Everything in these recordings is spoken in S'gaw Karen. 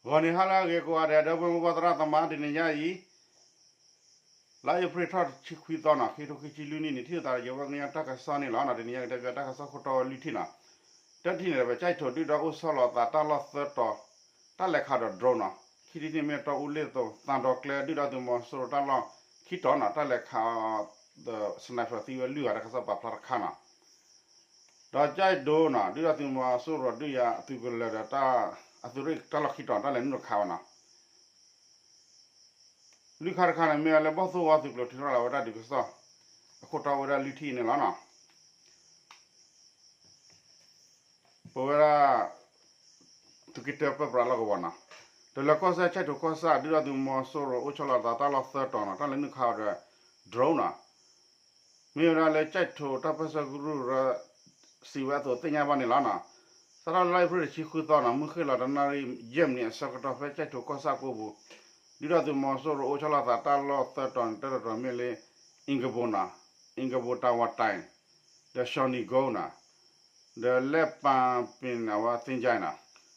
ဂီၤနံၤဟါလၢအဂ့ၤကိးဂၤဒဲး ဒီပုၢ်ဝဲၢ်မိၢ်ပၢ်သရၣ်သမါ တနံၤညါအံၤ လါအ့ဖြ့ၣ်ထီၣ်တဆံခွံသီနီၤ ခံကထိခံဆံလွံၢ်နံၣ်န့ၣ် ထံၣ်လိာ်သးဒီးယဝဲကညီတၢ်ကစီၣ်န့ၣ်လီၤ. တနံၤညါကတဲဘၣ်တၢ်ကစီၣ်ခိၣ်တီဝဲလွံၢ်ထံၣ်နီၤ. တထံၣ်န့ၣ်ဒီး ပကၠဲးထိးဒုၣ်ဒါအိၣ်ဆီလီၤသးတၢ်လီၢ်သၢတီၤ တၢ်လဲၤခးဒီး drone နီၤ. ခံထံၣ်တထံၣ်မ့ၢ်တီအူလ့ၣ်သိး သံတောင်ကျဲ ဒုၣ်ဒါသုးမီၤစိရိၤတၢ်လီၢ်ခံတီၤနီၤ တၢ်လဲၤခးဒီး sniper သံဝဲလွံၢ်ဂၤ တၢ်ကစီၣ်ပာ်ဖျါတခါနီၤ. ဒီးကၠဲးဒိနီၤ ဒုၣ်ဒါသုးမီၤစိရိၤဒုးယၤအသုးကလၢၤဒီး အသုးရ့ၣ်တၢ်လီၢ်ခံတီၤ တၢ်လဲၤနုာ်ခးဝဲနီၤ. လွံၢ်ခါတခါန့ၣ် မ့ၢ်ဝဲလၢဘီၣ်သိၣ်ဝါသုးကျိၤထုးထီၣ်လီၤဝဲဒၣ်ဒုးကစီၣ် အခိၣ်တီဝဲဒၣ်လွံၢ်ထံၣ်အံၤန့ၣ်လီၤနီၤ. ပဝဲဒၣ် သုးက့တၢပၢပြးလီၢ်ကဝီၤနီၤ, တလၢကီၢ်စဲၣ် ကၠဲးထိးကီၢ်ဆၣ် ဒုၣ်ဒါသုးမီၤစိရိၤအိၣ်ဆီလီၤသးတၢ်လီၢ်သၢတီၤနီၤ တၢ်လဲၤနုာ်ခးအီၤဒီး drone နီၤ, မ့ၢ်ဝဲဒၣ်လၢကၠဲးထိးတၢ်ပၢၢ်ဆၢကရူၢ်ရၢ စံးဝဲအသိးသ့ၣ်ညါဘၣ်န့ၣ်လီၤနီၤ. စးထီၣ်လၢလါအ့ဖြ့ၣ်တဆံဃုသီနီၤ မုၢ်ဃ့ၢ်လီၤတနၣ်ရံၣ်ယဲၢ်မံးနံးအဆၢကတီၢ် ဖဲကၠဲးထိးကီၢ်ဆၣ်ကိပူၤ ဒုၣ်ဒါသုးမီၤစိရိၤအိၣ်ဆီလီၤသးတၢ်လီၢ်သၢတီၤန့ၣ် တၢ်တတီၤမ့ၢ်လၢ အ့ကဘိနီၤ, အ့ကဘိတၢ်ဝါတၢ် ဒီး Shawnigon နီၤ, ဒီးလဲၣ်ပၤပ့ၤန့ၣ် အဝဲသ့ၣ်ကၠဲနီၤ,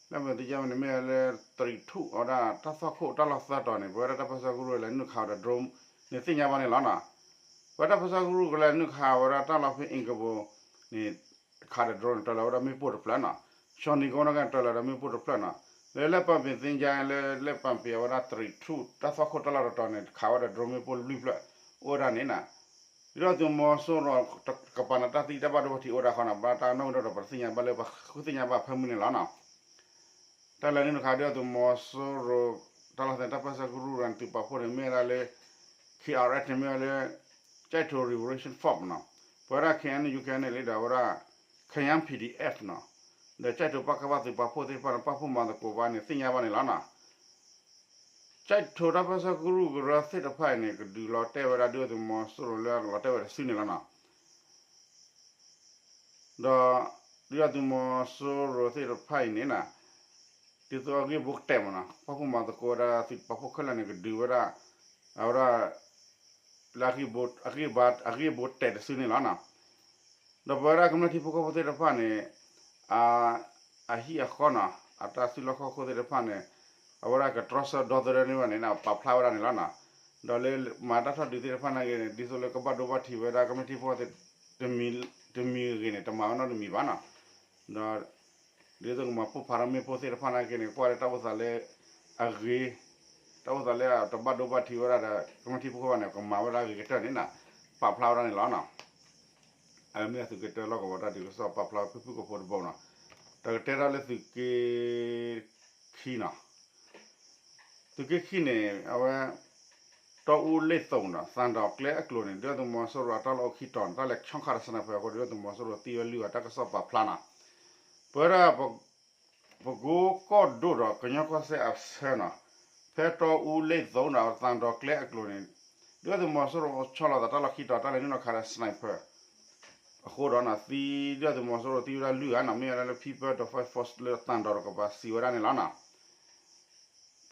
လဲၣ်ပၤပ့ၤသ့ၣ်ကၠဲန့ၣ် မ့ၢ်ဝဲလၢတရံးထူၣ်အဝဲဒၣ်တၢ်သွၣ်ခိၣ်တၢ်လီၢ်သၢတီၤန့ၣ် ပဝဲဒၣ်တၢ်ပၢၢ်ဆၢကရူၢ်လဲၤနုာ်ခးအီၤဒီး drone န့ၣ်သ့ၣ်ညါဘၣ်န့ၣ်လီၤနီၤ. ပဝဲတၢ်ပၢၢ်ဆၢကရူၢ်ကလဲၤနုာ်ခးဝဲဒၣ်တၢ်လီၢ်ဖဲအ့ကဘိန့ၣ် ခးဒီး drone န့ၣ် တၢၤလီၤဝဲဒၣ်မ့ၣ်ပိၢ်တဖျၢၣ်နီၤ, Shawnigon န့ၣ်ကတၢၤလီၤဒီးမ့ၣ်ပိၢ်တဖျၢၣ်နီၤ, လၢလဲၣ်ပၤပ့ၤသ့ၣ်ကၠဲလၢလဲၣ်ပၤပ့ၤအဝဲဒၣ်တရံးထူၣ်တၢ်သွၣ်ခိၣ်တၢ်လီၢ်တတီၤန့ၣ် ခးဝဲဒီး drone မ့ၣ်ပိၢ်လွံၢ်ဖျၢၣ် အိၣ်ဝဲဒၣ်န့ၣ်နီၤ. ဒုၣ်ဒါသုးမီၤစိရိၤ ကပာ်နၤတၢ်သံတၢ်ဘၣ်ဒိဘၣ်ထံးအိၣ်ဝဲဒၣ်ဃီနီၤ ဘၣ်တၢ်နီၣ်ဂံၢ်ဒိၣ်ဒီး ပတသ့ၣ်ညါဘၣ်လၢပဃုသ့ၣ်ညါဘၣ်ဖၢမုၢ်န့ၣ်လီၤနီၤ. တၢ်လဲၤနုာ်ခးဒုၣ်ဒါသုးမီၤစိရိၤ တၢ်လီၢ်သဲးတၢ်ပၢၢ်ဆၢကရူၢ်ရၢန့ၣ် သုးပာ်ဖှိၣ်န့ၣ် မ့ၢ်ဝဲဒၣ်လၢ K R F န့ၣ် မ့ၢ်ဝဲဒၣ်လၢ ကၠဲးထိး Revolution Force နီၤ, ပဝဲဒၣ် K N U K N လံဒီးဝဲဒၣ် Kayan P D F နီၤ, ဒီးကၠဲးထိးပၣ်ကၣ်ပၣ်သုးပာ်ဖှိၣ်သ့ၣ်တဖၣ်န့ၣ် ပာ်ဖှိၣ်မၤသကိးဘၣ်န့ၣ် သ့ၣ်ညါဘၣ်န့ၣ်လီၤနီၤ. ကၠဲးထိးတၢ်ပၢၢ်ဆၢကရူၢ်ကရၢသ့ၣ်တဖၣ်အံၤန့ၣ် ကဒုးလီၤတဲာ်ဝဲဒၣ်ဒုၣ်ဒါသုးမီၤစိရိၤလၢကလီၤတဲာ်ဝဲတစုန့ၣ်လီၤနီၤ. ဒီး ဒုၣ်ဒါသုးမီၤစိရိၤသ့ၣ်တဖၣ်အံၤန့ၣ်နီၤ, ဒ်သိးအဂ့ၢ်ဘိကတဲာ်မးနီၤ ပာ်ဖှိၣ်မၤသကိးဝဲဒၣ်သုးပာ်ဖှိၣ်ခဲလၢာ်န့ၣ် ကဒုးဝဲဒၣ် အဝဲဒၣ် လၢအဂ့ၢ်ဘိ အဂ့ၢ်ဘၣ် အဂ့ၢ်ဘိတဲာ်တစုန့ၣ်လီၤနီၤ. ဒီးပဝဲဒၣ်ကမျၢၢ်ထံဖိကီၢ်ဖိသ့ၣ်တဖၣ်န့ၣ် အ အဟံၣ်အဃီနီၤ အတၢ်စုလီၢ်ခီၣ်ခိၣ်သ့ၣ်တဖၣ်န့ၣ် အဝဲဒၣ်ကတြီဆၢဒီသဒၢန့ၢ်ဘၣ်န့ၣ် ပာ်ဖျါဝဲဒၣ်န့ၣ်လီၤနီၤ. ဒီးလၢမၤတၢ်ထီၣ်ဒုးသ့ၣ်တဖၣ်နာ်က့န့ၣ် ဒ်သိးလၢကဘၣ်ဒိဘၣ်ထံးဝဲဒၣ်ကမျၢၢ်ထံဖိကီၢ်ဖိ တမံၤဂ့ၤန့ၣ် တမၤဝဲနီတမံၤဘၣ်နီၤ. ဒီး ဒ်သိးကမၤပိၢ်ဖးထီၣ်မ့ၣ်ပိၢ်သ့ၣ်တဖၣ်နာ်က့န့ၣ် ကွၢ်လၢတၢ်အိၣ်သးလၢ အဂ့ၤ တၢ်အိၣ်သးလၢတဘၣ်ဒိဘၣ်ထံးဝဲဒၣ်ဒီး ကမျၢၢ်ထံဖိကီၢ်ဖိဘၣ်န့ၣ် ကမၤဝဲဒၣ်ဂ့ၤကတၢၢ်န့ၣ်နီၤ ပာ်ဖျါဝဲဒၣ်န့ၣ်လီၤနီၤ. အမ့ၢ်သုးက့တၢလီၢ်ကဝီၤတၢ်ဒုးကစီၣ်ပာ်ဖျါဖုၣ်ဖုၣ်ကိာ်ဖိတဘိနီၤ. တၢ်ကတဲထီၣ်လၢသုးက့ခံနီၤ. သုးက့ခံန့ၣ် အဝဲ တီအူလ့ၣ်သိးနီၤ သံတောင်ကျဲအကျိၤန့ၣ် ဒုၣ်ဒါသုးမီၤစိရိၤအတၢ်လီၢ်အိၣ်ခံတီၤန့ၣ် တၢ်လဲၤဆီၣ်ခးဒီး sniper အဃိ ဒုၣ်ဒါသုးမီၤစိရိၤသံဝဲလွံၢ်ဂၤ တၢ်ကစီၣ်ပာ်ဖျါနီၤ. ပဝဲဒၣ် ပကိကီၢ်ဒိၣ်ဒီးကညီကီၢ်စဲၣ်အဆၢနီၤ, ဖဲတီအူလ့ၣ်သိးနီၤ သံတောင်ကျဲအကျိၤန့ၣ် ဒုၣ်ဒါသုးမီၤစိရိၤဆီၣ်လီၤသးတၢ်လီၢ်ခံတီၤ တၢ်လဲၤနုာ်လီၤခးဒီး sniper အဃိဒီးနီၤ သံ ဒုၣ်ဒါသုးမီၤစိရိၤသံဝဲဒၣ်လွံၢ်ဂၤနီၤ မ့ၢ်ဝဲဒၣ်လၢ People Defense Force လၢသံတောင်တကပၤစံးဝဲဒၣ်န့ၣ်လီၤနီၤ.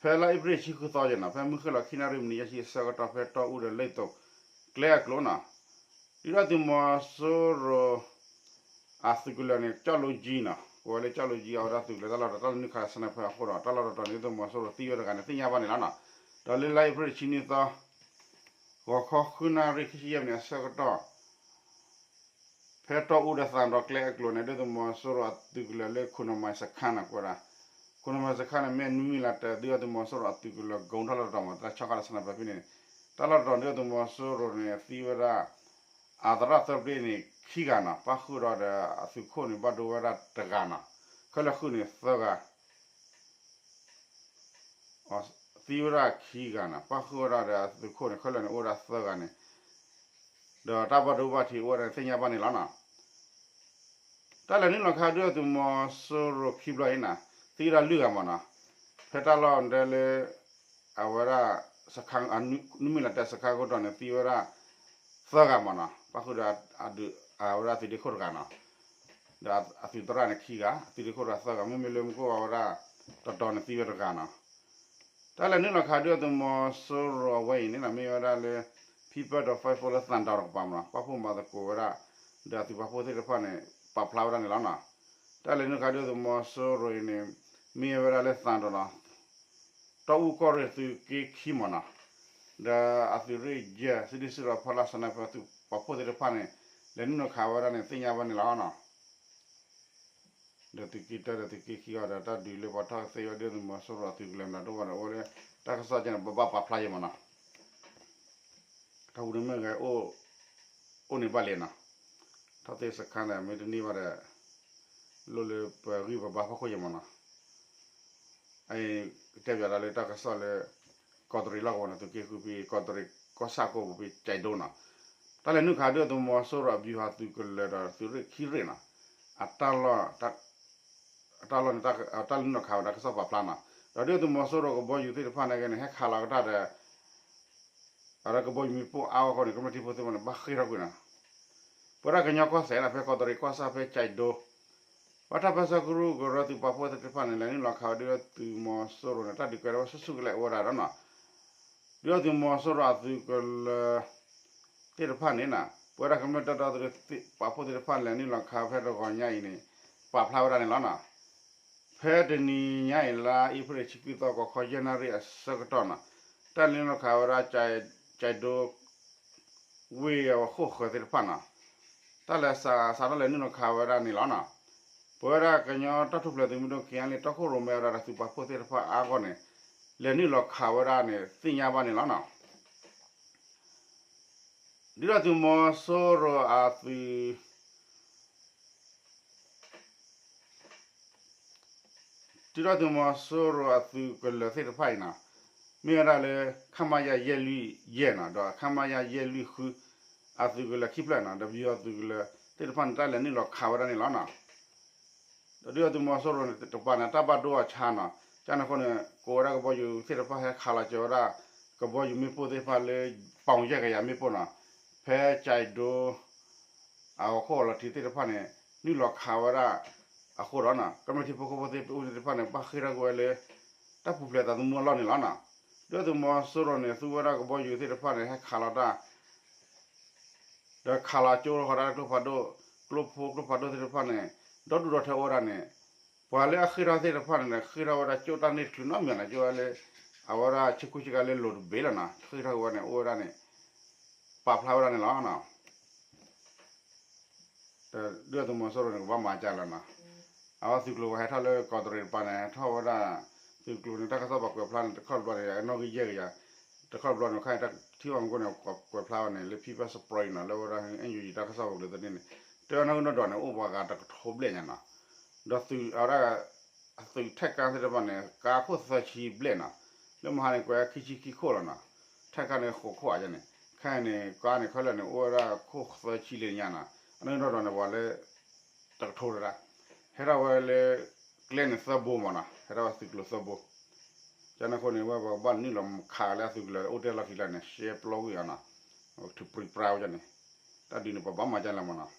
ဖဲလါအ့ဖြ့ၣ်တဆံဃုသီယဲၢ်နီၤ ဖဲမုၢ်ဃ့ၢ်လီၤခံနၣ်ရံၣ်မံးနံးယဲၢ်ဆံအဆၢကတီၢ် ဖဲတီအူဒီးလ့ၣ်သိး ကျဲအကျိၤနီၤ ဒုၣ်ဒါသုးမီၤစိရိၤ အသုးကလၢၤန့ၣ် ကၠီၣ်လိကၠံနီၤ ကိးဝဲလၢကၠီၣ်လိကၠံ အဝဲဒၣ်သုးကလၢၤတၢ်လီၢ်တတီၤ တၢ်လဲၤနုာ်ခး sniper အဃိဒီး တၢ်လီၢ်တတီၤန့ၣ် ဒုၣ်ဒါသုးမီၤစိရိၤသံဝဲတဂၤန့ၣ် သ့ၣ်ညါဘၣ်န့ၣ်လီၤနီၤ. ဒီးလၢလါအ့ဖြ့ၣ်တဆံနွံသီ ဂီၤခီဃုနၣ်ရံၣ်ခံဆံယဲၢ်မံးနံးအဆၢကတီၢ် ဖဲတီအူဒီးသံတောင်ကျဲအကျိၤန့ၣ် ဒုၣ်ဒါသုးမီၤစိရိၤအသုးကလၢၤလၢ ခိၣ်နမၤစခါနီၤ ကိးဝဲဒၣ် ခိၣ်နမၤစခါန့ၣ် မ့ၢ်နွံမံၤလၢတၢ် ဒုၣ်ဒါသုးမီၤစိရိၤအသုးကလၢၤ ကိးထီၣ်လၢတတီၤမး တၢ်ဆီၣ်ခးဒီး sniper ဖဲန့ၣ် တၢ်လီၢ်တတီၤ ဒုၣ်ဒါသုးမီၤစိရိၤန့ၣ် သံဝဲဒၣ် အသရၣ်သၢဘျ့န့ၣ် ခံဂၤနီၤ ပၣ်ဃုာ်ဒီးဒီးအသုးခိၣ်န့ၣ် ဘၣ်ဒိဝဲဒၣ်တဂၤနီၤ ခဲလၢာ်ဃုာ်န့ၣ်သၢဂၤ သံဝဲဒၣ်ခံဂၤနီၤ ပၣ်ဃုာ်ဝဲဒၣ်ဒီးအသုးခိၣ်န့ၣ် ခဲလၢာ်န့ၣ်အိၣ်ဝဲဒၣ်သၢဂၤန့ၣ် ဒီးတၢ်ဘၣ်ဒိဘၣ်ထံးအိၣ်ဝဲဒၣ်န့ၣ် သ့ၣ်ညါဘၣ်န့ၣ်လီၤနီၤ. တၢ်လဲၤနုာ်လီၤခးဒုၣ်ဒါသုးမီၤစိရိၤခံဘျီအံၤနီၤ သံဝဲဒၣ်လွံၢ်ဂၤမးနီၤ ဖဲတၢ်လီၢ်ဒဲလၢ အဝဲဒၣ် နွံမံၤလၢတၢ်စခါကိးတီၤန့ၣ် သံဝဲဒၣ်သၢဂၤမးနီၤ ပၣ်ဃုာ်ဒီးအဝဲဒၣ်သုးဒ့ခိၣ်တဂၤနီၤ ဒီးအသုးသရၣ်န့ၣ်ခံဂၤ အသုးဒ့ခိၣ်တဂၤသၢဂၤ မ့မ့ၢ်လၢမူခိၣ်ဝဲဒၣ်တတီၤန့ၣ်သံဝဲတဂၤနီၤ. တၢ်လဲၤနုာ်လီၤခးဒုၣ်ဒါသုးမီၤစိရိၤအဝဲအံၤန့ၣ်နီၤ မ့ၢ်ဝဲဒၣ်လၢ People Defense Force လၢသံတောင်တကပၤမးနီၤ ပာ်ဖှိၣ်မၤသကိးဝဲဒၣ် ဒီးအသုးပာ်ဖှိၣ်သ့ၣ်တဖၣ်န့ၣ် ပာ်ဖျါဝဲဒၣ်န့ၣ်လီၤနီၤ. တၢ်လဲၤနုာ်လီၤခးဒုၣ်ဒါသုးမီၤစိရိၤအံၤန့ၣ် မ့ၢ်ဝဲဒၣ်လၢသံတောင်နီၤ တီအူကီၢ်ရ့ၣ်သုးက့ခံမ့ၢ်နီၤ, ဒီးအသုးရ့ၣ်ယဲၢ် စုဒုၣ်စုတီၤဖီလာ် sniper သုးပာ်ဖှိၣ်သ့ၣ်တဖၣ်န့ၣ် လဲၤနုာ်လီၤခးဝဲဒၣ်န့ၣ် သ့ၣ်ညါဘၣ်န့ၣ်လီၤနီၤ. ဒီးသုးက့တၢဒီးသုးက့ခံအီၤဒီး တၢ်ဒုးလၢပှၤထီၣ်ကသ့ဝဲဒၣ်သုးမီၤစိရိၤအသုးကလၢၤမတၤဒိၣ်ဘၣ်ဒီး အိၣ်လၢတၢ်ကစီၣ်ကဲန့ၣ် ပဘၣ်ပာ်ဖျါယဲၢ်မ့ၢ်နီၤ. တၢ်ဟူးန့ၣ်မ့ၢ်ဂဲၤ အိၣ်န့ၣ်ဘၣ်လဲၣ်နီၤ, ထီၣ်သ့စခါန့ၣ် မ့ၢ်တန့ၢ်ဘၣ်ဒီး လိၣ်လၢပဂံၢ်ပဘါဖီခိၣ်ယဲၢ်မ့ၢ်နီၤ. အကတဲပၠးဒၣ်လၢတၢ်ကစီၣ်လၢ ကီးတရံးလီၢ်ကဝီၤန့ၣ် သုးက့ဃုဖဲ ကီးတရံးကီၢ်ဆၣ်ကိးပူၤဖဲ ကၠဲးဒိနီၤ, တၢ်လဲၤနုာ်ခးဒုၣ်ဒါသုးမီၤစိရိၤအဗျူဟာသုးကလၢၤဒီးသုးရ့ၣ်ခံရ့ၣ်နီၤ, အတၢ်လီၢ် အတၢ်လီၢ်န့ၣ် တၢ်လဲၤနုာ်လီၤခးဝဲဒၣ်ကစီၣ်ပာ်ဖျါနီၤ, ဒီးဒုၣ်ဒါသုးမီၤစိရိၤကဘီယူၤသ့ၣ်တဖၣ်န့ၣ်ဂ့ၤန့ၣ် ဟဲခးလီၤကတၢၢ်ဒီး အဝဲဒၣ်ကဘီယူၤမ့ၣ်ပိၢ်အါအဃိန့ၣ် ကမျၢၢ်ထံဖိသ့ၣ်တဖၣ်န့ၣ် ဘၣ်ဃ့ၢ်ထီၣ်ကွံာ်နီၤ. ပဝဲဒၣ်ကညီကီၢ်စဲၣ်နီၤ ဖဲကီးတရံးကီၢ်ဆၣ်ဖဲကၠဲးဒိ ပှၤတၢ်ပၢဆှၢကရူၢ်ကရၢသုးပာ်ဖှိၣ်သ့ၣ်တဖၣ်န့ၣ် လဲၤနုာ်လီၤခးဝဲဒၣ်ဒုၣ်ဒါသုးမီၤစိရိၤန့ၣ် တၢ်ဒုးကဲထီၣ်ဝဲဆူၣ်ဆူၣ်ကလဲာ်အိၣ်ဝဲဒၣ်ဒီးနီၤ, ဒုၣ်ဒါသုးမီၤစိရိၤအသုးကလၢၤသ့ၣ်တဖၣ်န့ၣ်နီၤ ပဝဲဒၣ်ကမျၢၢ်တၢ်ဒီသဒၢသုးပာ်ဖှိၣ်သ့ၣ်တဖၣ် လဲၤနုာ်လီၤခးဖဲတဂီၤညါအံၤန့ၣ် ပာ်ဖျါဝဲဒၣ်န့ၣ်လီၤနီၤ. ဖဲတနံၤညါအံၤ လါအ့ဖြ့ၣ်တဆံခွံသီ ကီၢ်ခီယဲၢ်နၣ်ရံၣ်အဆၢကတီၢ်နီၤ တၢ်လဲၤနုာ်လီၤခးဝဲဒၣ် ကၠဲးဒိ ဝ့ၢ်အခိၣ်ဃၢၤသ့ၣ်တဖၣ်နီၤ, တၢ်လဲၤစး စးထီၣ်လဲၤနုာ်လီၤခးဝဲဒၣ်န့ၣ်လီၤနီၤ. ပဝဲဒၣ်ကညီတၢ်ထူၣ်ဖျဲးသုးမုၢ်ဒိၣ် ခ့ၣ်အဲၣ်လ့ၣ် တီခိၣ်ရိၣ်မဲဝဲဒၣ်ဒီးသုးပာ်ဖှိၣ်သ့ၣ်တဖၣ်အါဂီၢ်န့ၣ် လဲၤနုာ်လီၤခးဝဲဒၣ်န့ၣ် သ့ၣ်ညါဘၣ်န့ၣ်လီၤနီၤ. ဒုၣ်ဒါသုးမီၤစိရိၤအသုး ဒုၣ်ဒါသုးမီၤစိရိၤအသုးကလၢၤသ့ၣ်တဖၣ်အံၤနီၤ မ့ၢ်ဝဲဒၣ်လၢ ခမရ ယဲၢ်လွံၢ်ယဲၢ်နီၤ ဒီး ခမရ ယဲၢ်လွံၢ်ဃု အသုးကလၢၤခံဖျၢၣ်နီၤ ဒီးပယီၤသုးကလၢၤသ့ၣ်တဖၣ်န့ၣ် တၢ်လဲၤနုာ်လီၤခးဝဲဒၣ်န့ၣ်လီၤနီၤ. ဒီးဒုၣ်ဒါသုးမီၤစိရိၤန့ၣ်တကပၤန့ၣ် တၢ်ဘၣ်ဒိအီၤဆါနီၤ ကန့ၣ်အဃိန့ၣ် ကိးဝဲဒၣ်ကဘီယူၤသ့ၣ်တဖၣ်ဟဲခးလီၤကၠီၤဝဲဒၣ် ကဘီယူၤမ့ၣ်ပိၢ်သ့ၣ်တဖၣ်လၢ ပီၣ်ယဲၢ်ကယၤမ့ၣ်ပိၢ်နီၤ ဖဲကၠဲးဒိ အဂီၤခိၣ်လီၤထံးသ့ၣ်တဖၣ်န့ၣ် နုာ်လီၤခးဝဲဒၣ်အဃိဒီးနီၤ ကမျၢၢ်ထံဖိကီၢ်ဖိသ့ၣ်တဖၣ်န့ၣ် ဘၣ်ဃ့ၢ်ထီၣ်ကွံာ်ဝဲလၢ တၢ်ပူၤဖျဲးသးသမူအလီၢ်န့ၣ်လီၤနီၤ. ဒုၣ်ဒါသုးမီၤစိရိၤန့ၣ် သူဝဲဒၣ်ကဘီယူၤသ့ၣ်တဖၣ်န့ၣ် ဟဲခးလီၤတၢ် ဒီးခးလီၤကၠိဃီၤဒၣ်ကျိဖးဒိၣ် ကျိဖိကျိဖးဒိၣ်သ့ၣ်တဖၣ်န့ၣ် ဒီဒူၣ်ဒီထၢအိၣ်ဝဲဒၣ်န့ၣ် ပှၤလၢအဃ့ၢ်ထီၣ်သ့ၣ်တဖၣ်န့ၣ် ဃ့ၢ်ထီၣ်ဝဲဒၣ်ကၠိတၢ်န့ၢ်တချုးနီတမံၤန့ၣ် ကၠိဝဲလၢ အဝဲဒၣ်ဆ့ကူဆ့ကၤလၢလိၤတဘ့ၣ်လီၤနီၤ ဃ့ၢ်ထီၣ်က့ၤဝဲန့ၣ် အိၣ်ဝဲဒၣ်န့ၣ် ပာ်ဖျါဝဲဒၣ်န့ၣ်လီၤနီၤ. ဒုၣ်ဒါသုးမီၤစိရိၤန့ၣ်ကဘၣ်မၤကၢ်လီၤနီၤ. အဝဲသုးကျိၤဝဲဟဲထီၣ်လၢကီးတရံးတပၤန့ၣ် ဟဲထီၣ်ဝဲဒၣ် သုးကျိၤန့ၣ် တၢ်ကစီၣ်ပှၤကွဲးဖျါန့ၣ် တခီတဘျီန့ၣ် အနီၣ်ဂံၢ်ယဲၢ်ကယၤ တခီတဘျီန့ၣ် ခါအံၤတၢ်ထံၣ်ဘၣ်မူခိၣ်န့ၣ် ကွဲးဖျါဝဲန့ၣ် လၢဖံဘၢၣ်စပီအံၤနီၤ လၢဝဲဒၣ် NUG တၢ်ကစီၣ်ပူၤကလုာ်သန့ၣ်န့ၣ် တဲဝဲနီၣ်ဂံၢ်နီၣ်ဒွးန့ၣ် အိၣ်ပှၤဂၤတကထိဘျဲၣ်ညါနီၤ. ဒီးသုးအဝဲဒၣ် သုးထဲးကါသ့ၣ်တဖၣ်န့ၣ် ကါခိၣ်သၢဆံဘျဲၣ်နီၤ. လၢမဟါန့ၣ် ကွဲးခံဆံခံခိၣ်လီၤနီၤ. ထဲးကါန့ၣ်ဃိးခိၣ်အါယဲန့ၣ် ခဲအံၤန့ၣ် ကါန့ၣ်ခဲလၢာ်န့ၣ် အိၣ်ဝဲဒၣ်ခိၣ်သၢဆံလံညါနီၤ. အနီၣ်ဂံၢ်နီၣ်ဒွးန့ၣ် ပှၤလၢ တကထိတဒၣ် ဟဲထီၣ်ဝဲလၢ ကျဲန့ၣ်သၢဘိမ့ၢ်နီၤ ဟဲထီၣ်ဝဲသုးကျိၤသၢဘိ ကန့ၣ်အဃိန့ၣ် ဝဲပှၤကဘၣ်နုာ်လီၤခးလၢအသုးကျိၤလၢအိၣ်တ့ၢ်လီၢ်ခံလၢန့ၣ် ရှဲပျီဝံၤအီၤနီၤ ထုးပြံပြါဝဲန့ၣ် တၢ်ဒုးန့ၣ် ပှၤဘၣ်မၤကၢ်လီၤမ့ၢ်နီၤ.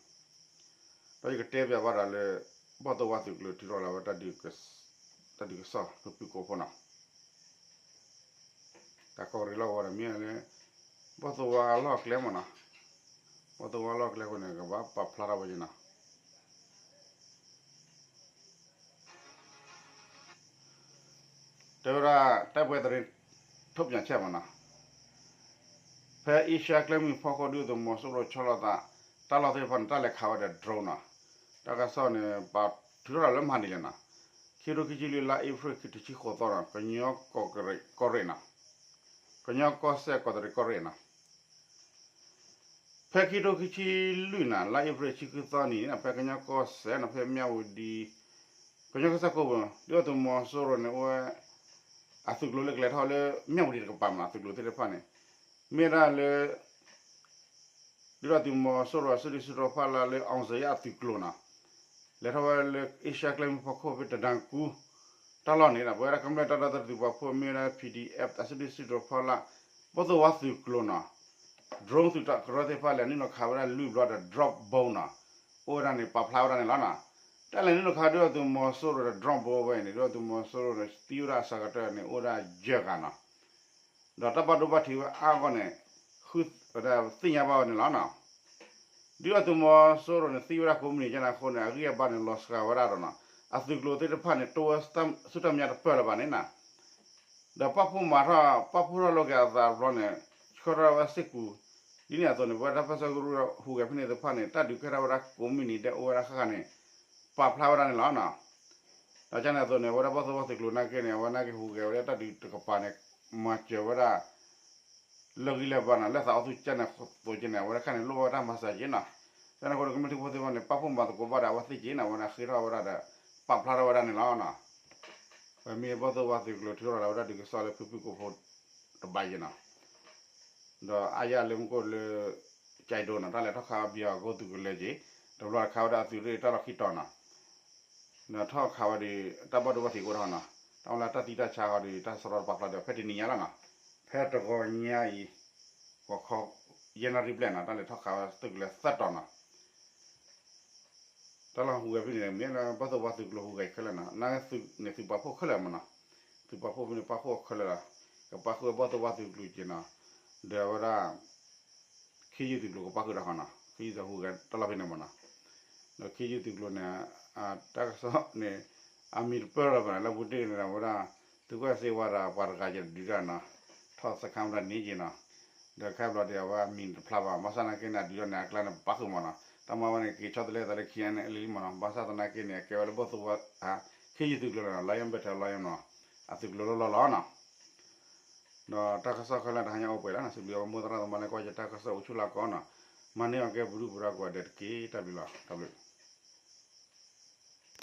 ဒီးယကတဲပၠးဘၣ်ဒီးလၢ ဘီၣ်သိၣ်ဝါသုးကျိၤထုးထီၣ်လီၤဝဲ တၢ်ဒုးကစီၣ်ဖုၣ်ဖုၣ်ကိာ်ဖိနီၤ တၢ်ကီၢ်ရ့ၣ်လီၢ်ကဝီၤန့ၣ်မ့ၢ်လၢ ဘီၣ်သိၣ်ဝါလီၢ်ကျဲမ့ၢ်နီၤ ဘီၣ်သိၣ်ဝါလီၢ်ကျဲအဃိန့ၣ် ကဘၣ်ပာ်ဖျါထီၣ်ဝဲက့ၤနီၤ တဲဝဲဒၣ် တိုက်ပွဲသတင်းထုတ်ပြန်ချက်မ့ၢ်နီၤ ဖဲအ့ရှါကျဲမုၢ် ဖီခိၣ် ဒုၣ်ဒါသုးမီၤစိရိၤဆီလီၤသး တၢ်လီၢ်သ့ၣ်တဖၣ်န့ၣ် တၢ်လဲၤခးဝဲဒီး drone နီၤ တၢ်ကစီၣ်န့ၣ် ပာ်ထုးထီၣ်လၢမဟါန့ၣ်လံနီၤ ခံကထိခံဆံလွံၢ် လါအ့ဖြ့ၣ် ခံတဆံဃိးသီနီၤ ကညီကီၢ်ကရ့ၣ် ကီၢ်ရ့ၣ်နီၤ ကညီကီၢ်စဲၣ်ကီးတရံးကီၢ်ရ့ၣ်နီၤ ဖဲခံကထိခံဆံလွံၢ်နီၤ လါအ့ဖြ့ၣ် ဆံခွံသီနံၤန့ၣ် ဖဲကညီကီၢ်စဲၣ်နီၤ ဖဲမၠၣ်ဝတံၤ ကညီကီၢ်စဲၣ်ကိးပူၤ ဒုၣ်ဒါသုးမီၤစိရိၤန့ၣ် အိၣ်ဝဲ အသုးကျိၤလၢကလဲၤထီၣ်လၢမၠၣ်ဝတံၤတကပၤမ့ၢ်နီၤ အသုးကျိၤသ့ၣ်တဖၣ်န့ၣ် မ့ၢ်ဝဲဒၣ်လၢ ဒုၣ်ဒါသုးမီၤစိရိၤအစုဒုၣ်စုတီၤဖီလာ်လၢ အောင်ဇေယျ အသုးကျိၤနီၤ လဲၤထီၣ်ဝဲလၢအ့ရှါကျဲမုၢ်ဖီခိၣ်ဖဲတဒၣ်ကူ တၢ်လီၢ်န့ၣ်ဒီး ပဝဲဒၣ်ကမျၢၢ်တၢ်ဒီသဒၢသုးပာ်ဖှိၣ်မ့ၢ်ဝဲဒၣ် PDF အစုဒုၣ်စုတီၤဖီလာ် ဘီၣ်သိၣ်ဝါသုးကျိၤနီၤ drone သုးတၢ်ကရၢသ့ၣ်တဖၣ်လဲၤနုာ်လီၤခးဝဲဒၣ်လွံၢ်ဘျီဒီး drop bomb နီၤ အိၣ်ဝဲဒၣ်န့ၣ် ပာ်ဖျါဝဲဒၣ်န့ၣ်လီၤနီၤ တၢ်လဲၤနုာ်လီၤခးဒုၣ်ဒါသုးမီၤစိရိၤဒီး drop bomb ဝဲအံၤန့ၣ် ဒုၣ်ဒါသုးမီၤစိရိၤန့ၣ် သံဝဲဒၣ်အစှၤကတၢၢ်န့ၣ် အိၣ်ဝဲဒၣ်ယဲၢ်ဂၤနီၤ ဒီးတၢ်ဘၣ်ဒိဘၣ်ထံးဝဲအါဂီၢ်န့ၣ် ဃု သ့ၣ်ညါဘၣ်ဝဲန့ၣ်လီၤနီၤ ဒုၣ်ဒါသုးမီၤစိရိၤန့ၣ် သံဝဲဒၣ်ကိးမုၢ်နံၤကန့ၣ်အဃိန့ၣ် အဂံၢ်အဘါန့ၣ် လီၤစှၤဝဲဒၣ်ဒီးနီၤ အသုးကျိၤသ့ၣ်တဖၣ်န့ၣ် တိဝဲဆူတၢ်မညါတပၢၢ်လၢၤဘၣ်န့ၣ်နီၤ ဒီးပာ်ဖှိၣ်မၤထီၣ် ပာ်ဖှိၣ်ထီၣ်လိာ်က့ၤအသးတဘျီန့ၣ် ဆှၢထီၣ်ဝဲစ့ၢ်ကီး ဒ်န့ၣ်အသိးန့ၣ် ပဝဲဒၣ်တၢ်ပၢဆှၢကရူၢ်ဟူးဂဲၤဖဲန့ၣ်သ့ၣ်တဖၣ်န့ၣ် တၢ်ဒုးကဲထီၣ်ဝဲဒၣ်ကိးမုၢ်နံၤဒဲးအိၣ်ဝဲဒၣ်ဃၣ်ဃၣ်န့ၣ် ပာ်ဖျါဝဲဒၣ်န့ၣ်လီၤ. ဒီးကန့ၣ်အသိးန့ၣ် အဝဲဒၣ်ဘီၣ်သိၣ်ဝါသုးကျိၤနာ်က့န့ၣ် အဝဲနာ်က့ဟူးဂဲၤဝဲဒၣ်တၢ်ဒုးတကပၤန့ၣ် မၤစၢၤဝဲဒၣ် လၢဂံၢ်လၢဘါန့ၣ် လၢသးအိၣ်သူၣ်ကၢ်န့ၣ်သိးက့န့ၣ် အဝဲဒၣ်ခါန့ၣ် လိၣ်ဘၣ်ဝဲတၢ်မၤစၢၤက့နီၤ. ကန့ၣ်အဃိဒီး ကမျၢၢ်ထံဖိသ့ၣ်တဖၣ်န့ၣ် ပာ်ဖှိၣ်မၤသကိးဘၣ်ဒီး အဝဲသ့ၣ်က့န့ၣ် အဝဲဒၣ်ဃ့ထီၣ်ဝဲဒၣ်ဒီး ပာ်ဖျါထီၣ်ဝဲဒၣ်န့ၣ်လီၤ. ပမ့ၢ်ဘီၣ်သိၣ်ဝါသုးကျိၤထုးထီၣ်လီၤဝဲဒၣ်ဒုးကစီၣ်လၢဖုဖုကိးဖိတဘၣ်က့နီၤ. ဒီးအါယၢ်လၢမူခိၣ်လၢ ကၠဲးဒိနီၤ တၢ်လဲၤထီၣ်ခးအီၤဘံအီၤကိးသုးကလၢၤက့ၤ တဘျီတခးဝဲဒၣ်အသုးရ့ၣ်တၢ်လီၢ်ခံတီၤနီၤ. ဒီးထီၣ်ခးဝဲဒီး တၢ်ဘၣ်ဒိဘၣ်ထံးကအိၣ်ထီၣ်နီၤ. တၢ်အိၣ်လၢတၢ်သံတၢ်ဆါဃီဒီး တၢ်စရီတပာ်ဖျါဒီး ဖဲတနံၤညါလီၤနီၤ. ဖဲတဂီၤညါအံၤ ဂီၤခီ ယဲၢ်နၣ်ရံၣ်ဘျဲၣ်နီၤ တၢ်လဲၤထီၣ်ခးဝဲသုးကလၢၤသၢတီၤနီၤ. တၢ်လီၢ်ဟူးဂဲၤဖဲန့ၣ် မ့ၢ်လၢဘီၣ်သိၣ်ဝါသုးကျိၤဟူးဂဲၤခဲလၢာ်နီၤ နာ်သုးန့ၣ်သုးပာ်ဖှိၣ်ခဲလၢာ်မးနီၤ. သုးပာ်ဖှိၣ်ဖဲန့ၣ်ပာ်ဖှိၣ်ခဲလၢာ်လီၤ. ကပာ်ဃုာ်ဝဲဘီၣ်သိၣ်ဝါသုးကျိၤက့ၤနီၤ. ဒီးအဝဲဒၣ် ခ့ယုၢ်သုးကျိၤကပာ်ဃုာ်တၢ်ဃီနီၤ ခ့ယုၢ်သုးဟူးဂဲၤတၢ်လီၢ်ဖဲန့ၣ်မးနီၤ. ဒီးခ့ယုၢ်သုးကျိၤန့ၣ် တၢ်ကစီၣ်န့ၣ် အမံၤတပၢၢ်လီၤဘၣ်နီၤ လၢပူၤတ့ၢ်န့ၣ်ဒီး အဝဲဒၣ် သုးကီၢ်စ့ဝါဒီးပှၤတဂၤက့ၤဒုးတၢ်နီၤ ထီၣ်စခါမတၤန့ၣ်က့ၤနီၤ. ဒီးခဲဘျီဒီး အဝဲအမံၤတဖျါဘၣ် ဘၣ်ဆၣ်သနာ်က့န့ၣ် အဒုးတၢ်န့ၣ် အကျါန့ၣ် ပာ်ဃုာ်မးနီၤ တၢ်မၤဝဲန့ၣ် က့ၤဆီတလဲသးလၢခံန့ၣ်လံမးနီၤ ဘၣ်ဆၣ်သနာ်က့န့ၣ် အကဲဝဲလၢဘီၣ်သိၣ်ဝါ ခ့ယုၢ်သုးကျိၤလီၤ Lion Battalion နီၤ အသုးကျိၤလီၢ်လီၢ်လီၤနီၤ. ဒီးတၢ်ကစီၣ်ခဲလၢာ်တဟါညါအိၣ်ပှဲၤလီၤနီၤ စံးဘျုးအမိၢ်သရၣ်သမါလၢကီၢ်ယတၢ်ကစီၣ်အိၣ်ဆူၣ်လၢကီၢ်နီၤ မၤန့ၢ်အီၤကဲပဒုၣ်ပဒါကိးဂၤဒဲးတက့ၢ် တၢ်ဘျုးလီၤ တၢ်ဘျုး